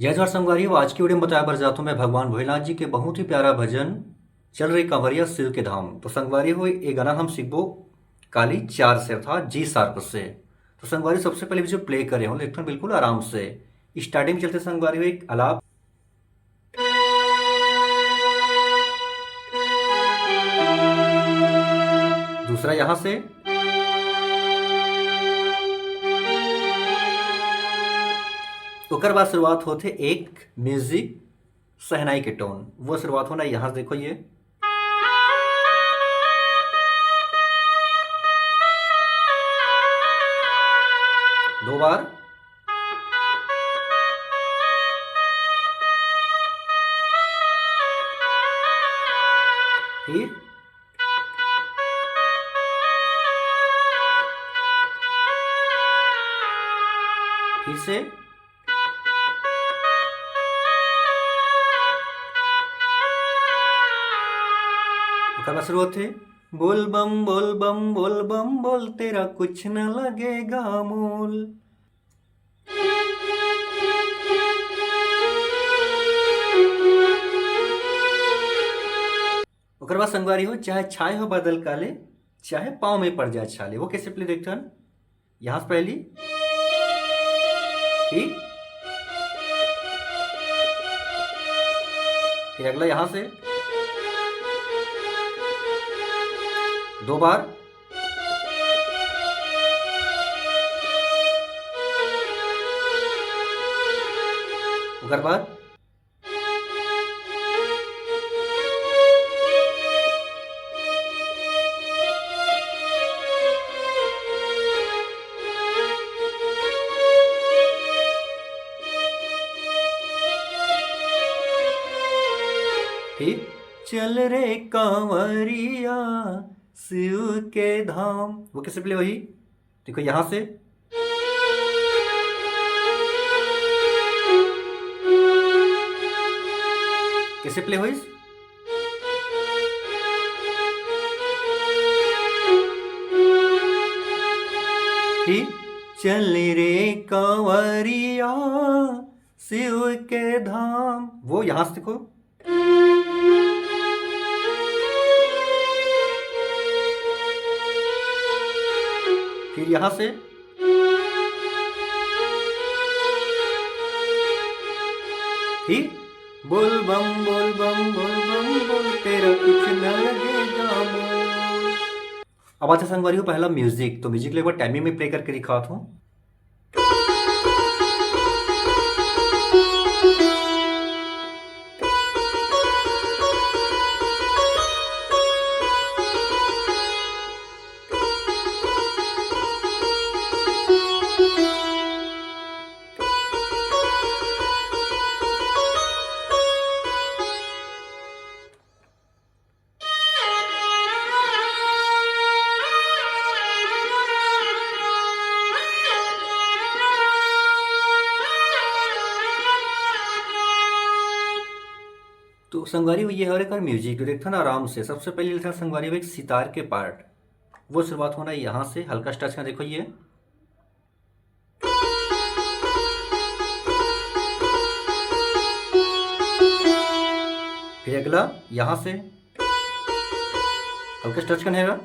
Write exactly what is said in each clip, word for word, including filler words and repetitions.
जय जोहार संगवारी हो, आज की वीडियो में बताए बर जात हूँ मैं भगवान भोलेनाथ जी के बहुत ही प्यारा भजन चल रे कांवरिया शिव के धाम। तो संगवारी हो, ये गाना हम सीखबो काली चार से, अर्थात जी शार्प से। तो संगवारी, सबसे पहले भी जो प्ले करे हो, लेकिन बिल्कुल आराम से। स्टार्टिंग में चलते संगवारी हो एक आलाप, दूसरा यहाँ से, ओकर बाद शुरुआत होथे एक म्यूजिक शहनाई के टोन, वो शुरुआत होना यहाँ से, देखो ये दो बार, फिर फिर से, ओकर बाद शुरू होथे, बोल बम बोल बम बोल बम बोल, तेरा कुछ न लगेगा मोल। ओकर बाद संगवारी हो, चाहे छाए हो बादल काले, चाहे पाँव में पड़ जाए छाले, वो कैसे प्ले देखथन। यहाँ से पहली, ठीक, फिर अगला यहाँ से दो बार, ओकर बाद फिर चल रे कांवरिया शिव के धाम, वो कैसे प्ले होही? देखो यहाँ से कैसे प्ले होइस, कि चल रे कांवरिया शिव के धाम, वो यहाँ से देखो, फिर यहाँ से, फिर बोल बम बोल बम बोल बम बोल, तेरा कुछ न लगेगा मोल। अब अच्छा संगवारी हो, पहला म्यूजिक, तो म्यूजिक ले एक बार टाइमिंग में प्ले करके दिखात हूँ। तो संगवारी हो, ये हरे कर म्यूजिक, तो देखथन आराम से। सबसे पहले लेथन संगवारी हो एक सितार के पार्ट, वो शुरुआत होना है यहाँ से, हल्का टच का, देखो ये। फिर अगला यहाँ से हल्का टच करने का।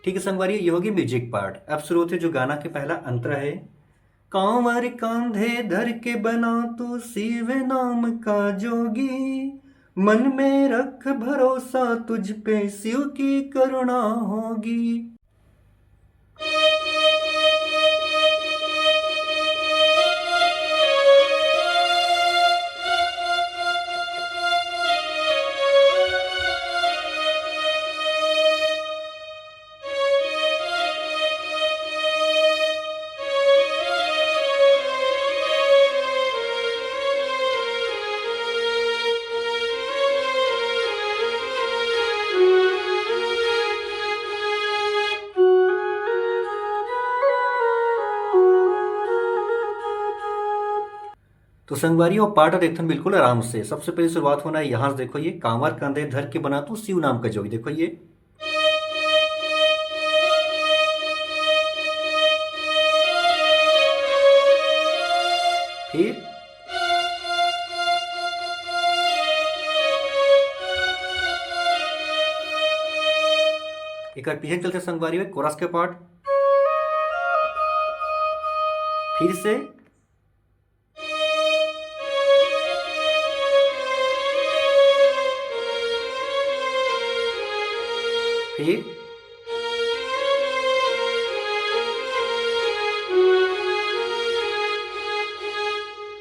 ठीक है संगवारी, ये होगी म्यूजिक पार्ट। अब शुरू होते जो गाना के पहला अंतरा है। कांवर कांधे धर के बना तू शिव नाम का जोगी, मन में रख भरोसा तुझ पे शिव की करुणा होगी। संगवारी हो, पाठ देखथन बिल्कुल आराम से। सबसे पहले शुरुआत होना है यहाँ से। देखो ये कांवर कंधे धर के बना तू शिव नाम का जोगी। देखो ये, फिर एक बार पीछे चलते संगवारी हो, कोरस के पार्ट। फिर से, फिर,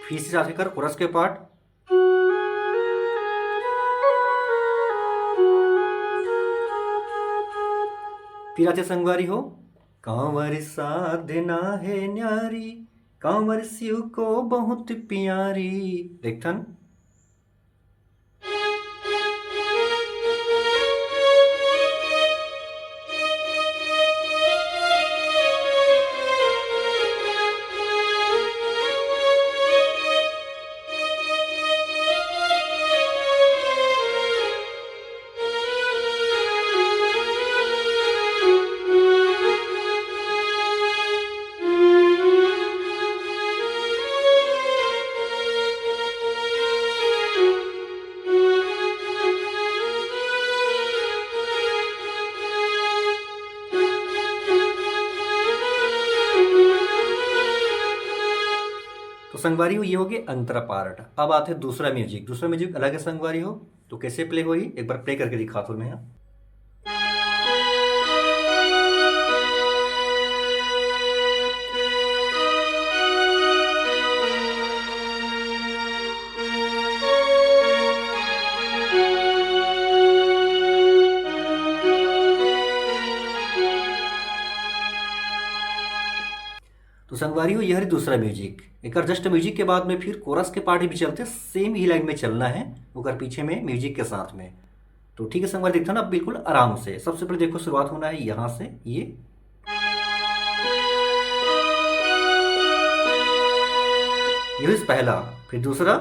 फिर से साथ कर कोरस के पार्ट। फिर आते संगवारी हो, कांवर साधना है न्यारी, कांवर शिव को बहुत प्यारी। देखथन। तो संगवारी हो, ये हो गए अंतरा पार्ट। अब आते दूसरा म्यूजिक। दूसरा म्यूजिक अलग है संगवारी हो, तो कैसे प्ले होही, एक बार प्ले करके दिखाथों मैं यहाँ। तो संगवारी हो, ये हरे दूसरा म्यूजिक। एक जस्ट म्यूजिक के बाद में फिर कोरस के पार्ट भी चलते, सेम ही लाइन में चलना है, ओकर पीछे में म्यूजिक के साथ में। तो ठीक है संगवारी, देखते हैं ना, बिल्कुल आराम से। सबसे पहले देखो, शुरुआत होना है यहाँ से, ये, ये पहला, फिर दूसरा,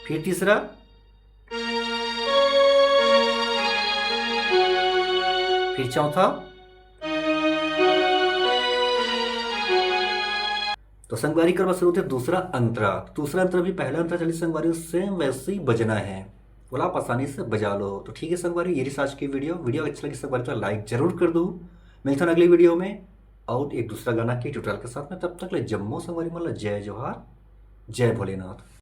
फिर तीसरा, फिर चौथा। तो संगवारी करवा शुरू थे दूसरा अंतरा। दूसरा अंतरा भी पहला अंतरा चली संगवारी, सेम वैसे ही बजना है, बोला आप आसानी से बजा लो। तो ठीक है संगवारी, ये रही आज की वीडियो। वीडियो अच्छा लगे संगवारी तो लाइक जरूर कर दो। मिलते हैं अगली वीडियो में और एक दूसरा गाना के ट्यूटोरियल के साथ में। तब तक ले जम्मो संगवारी मन ला जय जोहार, जय भोलेनाथ।